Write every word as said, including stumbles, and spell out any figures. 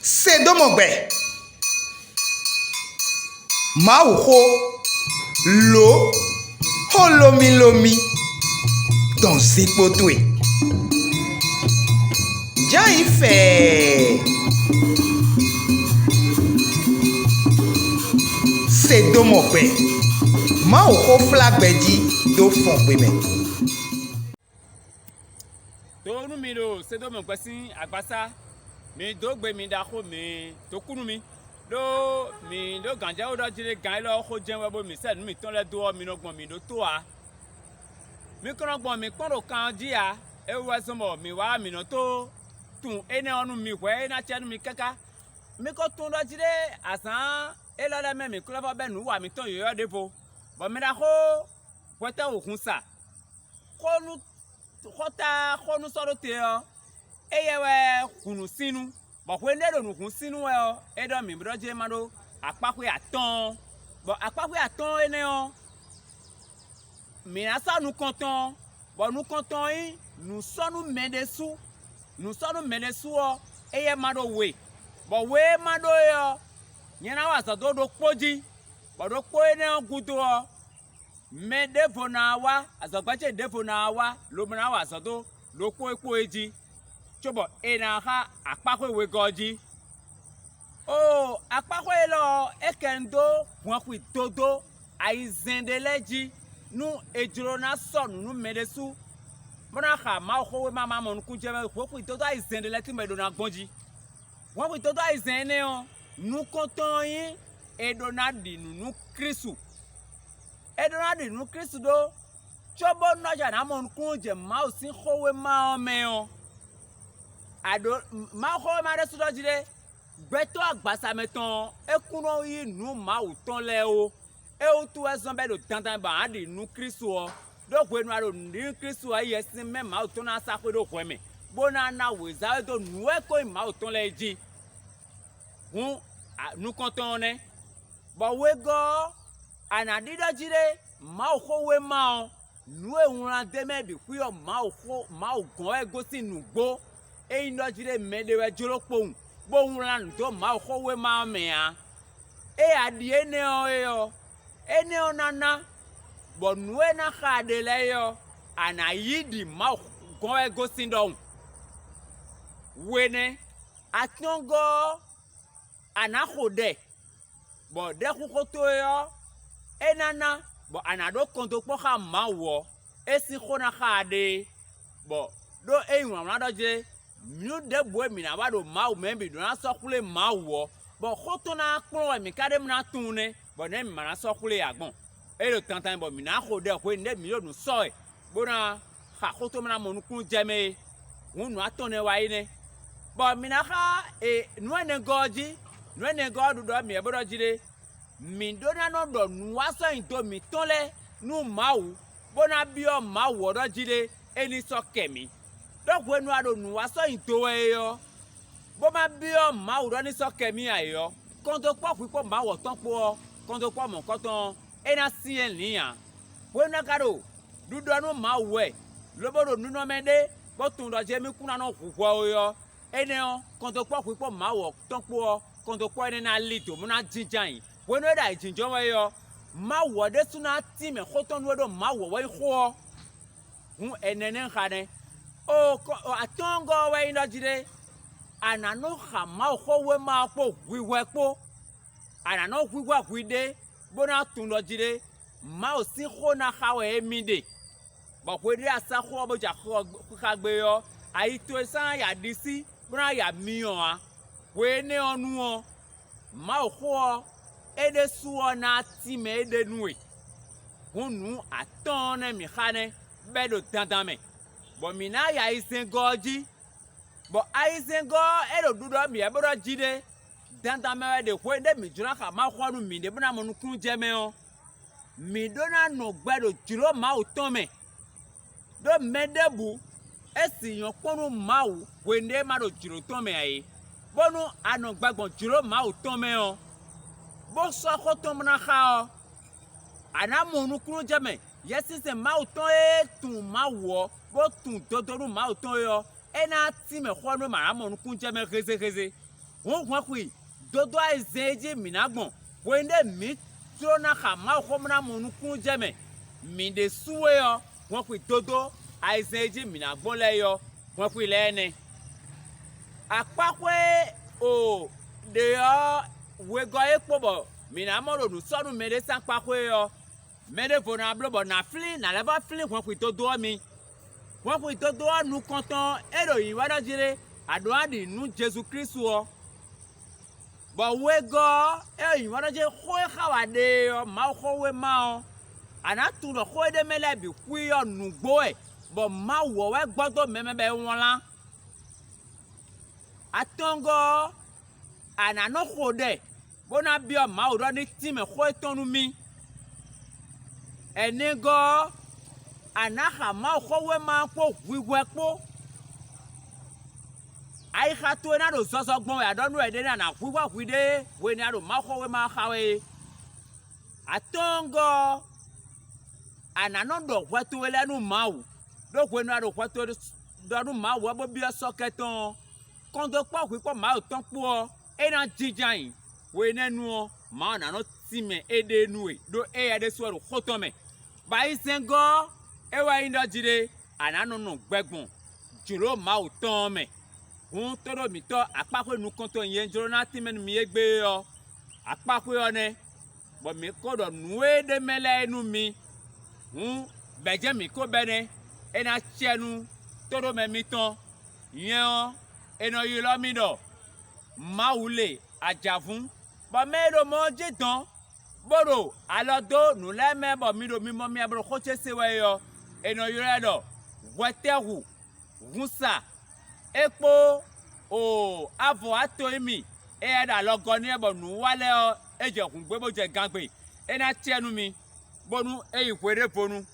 Se dó mɔ gbɛ. Mawuxó, lǒ, xó lómílómí dɔn zinkpo towe. Jǎ yi fɛɛ. Se dó mɔ gbɛ. Mawuxó flá gbɛ jí dó fɔn gbe mɛ. Do nú mi ɖo Sedómu gbɛ sín agbasá, mi dó gbe mi ɖaxó mi dó kú nú mì, ɖó mǐ ɖó gǎnjɛwú ɖɔ jí ɖé gǎn élɔ́ xó jɛ́n wɛ bó mǐ sɛ́ nǔ mǐtɔn lɛ́ɛ dó ɔ́, mi nɔ gbɔn mǐ ɖótó ǎ. Mi kɔn nɔ gbɔn mǐ kpɔ́n ɖo kan ɔ́ jí ǎ; é wú wɛ zɔ́n bɔ mǐ wá mǐ nɔ tó tunwun énɛ́ ɔ́ nú mi hwɛ̌ é ná cɛ nú mi káká. Mi ko tunwun ɖɔ jí ɖé azǎn élɔ́ lɛ́ɛ mɛ mǐ klɔ́ vɔ́ bɛ́ nǔ wa mǐtɔn yɔ̌yɔ́ ɖěvo, bɔ mɛ ɖaxó hwɛtɛ́ wǔ hun sa. Xó nú xɔ́ta xó nú sɔ́ ɖó te ɔ́, éyɛ́ wɛ hun nǔsínnú, bɔ hwenu e é ɖo nǔ hun sín nú wɛ ɔ́, é ɖɔ mǐ ɖɔ jí é ma ɖó akpáxwé atɔ́ɔ́n, bɔ akpáxwé atɔ́ɔ́n énɛ́ ɔ́, mǐ ná sɔ́ nukɔntɔn ɔ́, bɔ nukɔntɔn ɔ́ nyí nǔ sɔ́ nú mɛ ɖésú. Nǔ sɔ́ nú mɛ ɖésú ɔ́, éyɛ́ ma ɖó we, bɔ we e ma ɖó é ɔ́, nyɛ ná wa azɔ̌ dó ɖokpó jí, bɔ ɖokpó énɛ́ ɔ́ gúdo ɔ́, mɛ ɖěvo ná wá, azɔ̌gbɛ́ ce ɖěvo ná wá, lobo ná wa azɔ̌ dó ɖokpó e kpó é jí, cóbɔ è nǎ xá akpáxwé wegɔ́ ɔ́ jí. Oo, akpáxwé élɔ́ ɔ́, é kɛ nu dó hwanxwi dodó ayizɛ́n ɖé lɛ́ɛ jí, nú è jló ná sɔ́ nǔ nú mɛ ɖésú, bó ná xa Mawuxówéma ma mɔ nukúnnú jɛ mɛ hwanxwi dodó ayizɛ́n ɖé lɛ́ɛ tɔn mɛ è ɖó ná gbɔn jí. Hwanxwi dodó ayizɛ́n énɛ́ ɔ́, nukɔntɔn ɔ́ nyí è ɖó ná ɖi nǔ nú Klísu. È ɖó ná ɖi nǔ nú Klísu ɖó, cóbónú nɔ́ ja nǎ mɔ nukúnnú jɛ Mawu sín xówéma ɔ́ mɛ ɔ́, a ɖǒ Mawuxówéma ɖésú ɖɔ jí ɖé: gbɛtɔ́ agbaza mɛ tɔn ɔ́, é kún nɔ yí nǔ Mawu tɔn lɛ́ɛ ó. É wútu wɛ zɔ́n bɔ é ɖo dandan ba ǎ ɖi nǔ nú Klísu ɔ́, ɖó hwenu a ɖo nǔ ɖi nú Klísu ɔ́, Yɛsinsɛn Mawu tɔn ná sá xwé ɖó hwɛ mɛ, bó ná ná wězáwé dó nǔ e ko nyí Mawu tɔn lɛ́ɛ jí. Hǔn, nukɔntɔn ɔ́ nɛ́, bɔ wegɔ́ ɔ́, a nǎ ɖiɖɔ jí ɖé Mawuxówéma ɔ́, nǔ e wlán d'é mɛ bǐ xwí ɔ́, Mawu xó Mawu gɔ́n wɛ gosín nǔgbó. Ényí ɖɔ jí ɖé mɛɖé wɛ jló kpowun, bó wlán nǔ dó Mawuxówéma ɔ́ mɛ ǎ. Ée a ɖi énɛ́ ɔ́ é ɔ́, énɛ́ ɔ́ ná ná, bɔ nǔ e ná xa ɖe lɛ́ɛ é ɔ́, a nǎ yí ɖi Mawu gɔ́n wɛ gosín ɖɔhun. We nɛ́, atɔ́ɔ́ngɔ́ ɔ́, a nǎ xo ɖɛ, bɔ ɖɛxixo towe ɔ́, é ná ná, bɔ a nǎ ɖó kɔndokpɔ́ xá Mawu ɔ́, é sín xó ná xa a ɖe é. Bɔ ɖó é nyí wlǎnwlán ɖɔ jí é, nǔ ɖěbǔ e mǐ ná wa ɖo Mawu mɛ bǐ ɖó ná sɔ́ xwlé Mawu ɔ́, bɔ xó tɔn ná kplɔ́n wɛ mǐ ka ɖe mɔ ná tunwun nɛ́, bɔ nɛ̌ mǐ ma ná sɔ́ xwlé ǎ gbɔn? É ɖo dandan bɔ mǐ ná xo ɖɛ hwenu ɖé mǐ ɖo nǔ sɔ́ wɛ, bó ná xa xó tɔn mɔ ná mɔ nukúnnú jɛ mɛ é. Hǔn nǔ atɔn nɛ́ wá yi nɛ́, bɔ mǐ ná xá e nǔ énɛ́gɔ́ ɔ́ jí. Nǔ énɛ́gɔ́ ɔ́ ɖu ɖɔ mǐ wɛ bó ɖɔ jí ɖé: mǐ ɖó ná nɔ ɖɔ nǔ wá sɔ́ nyi do mǐtɔn lɛ́ɛ nú Mawu, bó ná byɔ́ Mawu ɔ́ ɖɔ jí ɖé é ní sɔ́ kɛ mǐ. Ɖó hwenu a ɖo nǔ wá sɔ́ nyi do wɛ é ɔ́, bó ma byɔ́ Mawu ɖɔ ní sɔ́ kɛ mì ǎ é ɔ́, kɔndokpɔ́ hwikpɔ́ Mawu ɔ́ tɔn kpó ɔ́, kɔndokpɔ́ mɔ̌kɔtɔn ɔ́, é ná syɛ́n lǐin ǎ. Hwenu e a ka ɖo ɖiɖɔ nú Mawu wɛ, lobo ɖo ninɔmɛ ɖé, bó tunwun ɖɔ Jezu kún ná nɔ hu hwɛ ó é ɔ́, énɛ́ ɔ́, kɔndokpɔ́ hwikpɔ́ Mawu ɔ́ tɔn kpó ɔ́, kɔndokpɔ́ énɛ́ ná lí dǒ bó ná jínjɔ́n ayǐ. Hwenu e é ɖo ayǐjínjɔ́n wɛ é ɔ́, Mawu ɔ́ ɖésú ná tínmɛ xó tɔn nú é ɖó Mawu ɔ́ wɛ nyí xó ɔ́. Hǔn ɛnɛ nɛ́ xa nɛ́. Oo, atɔ́ɔ́ngɔ́ ɔ́ wɛ nyí ɖɔ jí ɖé: a nǎ nɔ xa Mawuxówéma ɔ́ kpó hwihwɛ kpó; a nǎ nɔ hwíhwɛ́ hwiɖée, bó ná tunwun ɖɔ jí ɖé: Mawu sín xó ná xa wɛ émí ɖe. Bɔ hweɖé a sɔ́ xó ɔ́ bó jɛ axi ɔ́ xá gbé ɔ́, ayi towe sán ná ya ɖisí, bó ná ya myɔ ǎ. Hwe énɛ́ ɔ́ nu ɔ́, Mawuxó ɔ́, é ɖésú ɔ́ ná tínmɛ éɖée nú we. Hǔn nǔ atɔ́ɔ́n nɛ́ mǐ xa nɛ́, bɔ é ɖo dandan mɛ, bɔ mǐ ná yi ayizɛ́ngɔ́ ɔ́ jí, bɔ ayizɛ́ngɔ́ ɔ́, é ɖo ɖiɖɔ mǐ wɛ bó ɖɔ jí ɖé. Dandan mɛ wɛ ɖe hwenu ɖé mǐ jló ná xa Mawu xɔ nú mǐɖée bó ná mɔ nukúnnú jɛ mɛ ɔ́, mǐ ɖó ná nɔ gbɛ ɖo jlǒ Mawu tɔn mɛ. Ɖó mɛ ɖěbǔ, é sì nyɔ̌ kpɔ́n nú Mawu hwenu e é ma ɖo jlǒ tɔn mɛ ǎ é, bónú a nɔ gbɛ gbɔn jlǒ Mawu tɔn mɛ ɔ́, bó sɔ́ xó tɔn bó ná xa ɔ́, a nǎ mɔ nukúnnú jɛ mɛ. Yɛsinsɛn Mawu tɔn e tunwun Mawu ɔ́, bó tunwun dodó nú Mawu tɔn é ɔ́, é ná tínmɛ xɔ nú é ma ná mɔ nukúnnú jɛ mɛ hézéhézé. Hǔn hwɛn xwi dodó ayizɛ́n e jí mǐ ná gbɔn hwenu ɖé mǐ jló ná xa Mawuxówéma ná mɔ nukúnnú jɛ mɛ. Mǐ ɖésú é ɔ́, hwɛn xwi dodó ayizɛ́n e jí mǐ ná gbɔn lɛ́ɛ é ɔ́, hwɛn xwi lɛ́ɛ nɛ́. Akpáxwé e o ɖe ɔ́ wegɔ́ é kpo bɔ mǐ ná mɔ ɖo nǔ sɔ́ nú mɛɖé sín akpáxwé é ɔ́, mɛ ɖěvo ná bló bɔ nǎ flín nǎ lɛ́ vɔ́ flín hwɛn xwi dodó ɔ́ mi. Hwɛn xwi dodó ɔ́ nukɔntɔn e ɖo nyǐ wɛ ɖɔ jí ɖé, a ɖǒ ná ɖi nǔ nú Jezu Klísu ɔ́. Bɔ wegɔ́ ɔ́, é ɖo nyǐ wɛ ɖɔ jí xó e xa wɛ a ɖe é ɔ́, Mawuxówéma ɔ́, a nǎ tunwun ɖɔ xó éɖée mɛ lɛ́ɛ bǐ xwí ɔ́ nǔgbó wɛ, bɔ Mawu ɔ́ wɛ gbɔ dó mɛ mɛ bɔ é wlán. Atɔngɔ́ ɔ́, a nǎ nɔ xo ɖɛ, bó ná byɔ́ Mawu ɖɔ ní tínmɛ xó étɔn nú mì. Ɛnɛgɔ́ ɔ́, a nǎ xa Mawuxówéma ɔ́ kpó hwihwɛ kpó. Ayixa towe ná ɖo zɔzɔ gbɔn wɛ a ɖɔ nú wɛ ɖé nɛ́ a nǎ hwíhwɛ́ hwiɖée hwenu e a ɖo Mawuxówéma ɔ́ xa wɛ é. Atɔ́ɔ́ngɔ́ ɔ́, a nǎ nɔ ɖɔ hwɛ towe lɛ́ɛ nú Mawu, ɖó hwenu e a ɖo hwɛ towe ɖɔ nú Mawu wɛ bó byɔ́ sɔ́kɛ́ tɔn ɔ́, kɔndókpɔ́ hwǐkpɔ́ Mawu tɔn kpó ɔ́, é ná jínjɔ́n ayǐ. Hwenɛ́nu ɔ́, Mawu ná nɔ tínmɛ éɖée nú we, ɖó éyɛ́ ɖésú wɛ ɖo xó tɔn mɛ. Bɔ ayizɛ́ngɔ́ ɔ́, é wɛ nyí ɖɔ jí ɖé, a nǎ nɔ nɔ gbɛ gbɔn jlǒ Mawu tɔn ɔ́ mɛ. Hǔn tóɖó mǐtɔn akpáxwé nukɔntɔn nyɛ jló ná tínmɛ nú mi égbé é ɔ́, akpáxwé ɔ́ nɛ́, bɔ mǐ ko ɖɔ nǔ e ɖ'é mɛ lɛ́ɛ é nú mi. Hǔn, bɛ̌ jɛ́n mǐ ko bɛ́ nɛ́; é ná cɛ nú tóɖómɛ mitɔn. Nyɛ ɔ́, è nɔ ylɔ́ mì ɖɔ Mawu le ajǎvún, bɔ mɛ e ɖo mɔ ɔ́ jí dɔn, bó ɖo alɔ dó nǔ lɛ́ɛ mɛ bɔ mi ɖo mimɔ mia bo ɖo xó ce se wɛ é ɔ́, è nɔ ylɔ́ ɛ ɖɔ hwɛtɛ́hu, hunsa, é kpó o avɔ wá to nyi mì. Éyɛ́ ɖo alɔ gɔ́ n'i wɛ bɔ nǔ wa lɛ́ɛ ɔ́, é jɛ hǔngbé bó jɛ gangbe. É ná cɛ nú mi, bónú é yi hweɖěvonu.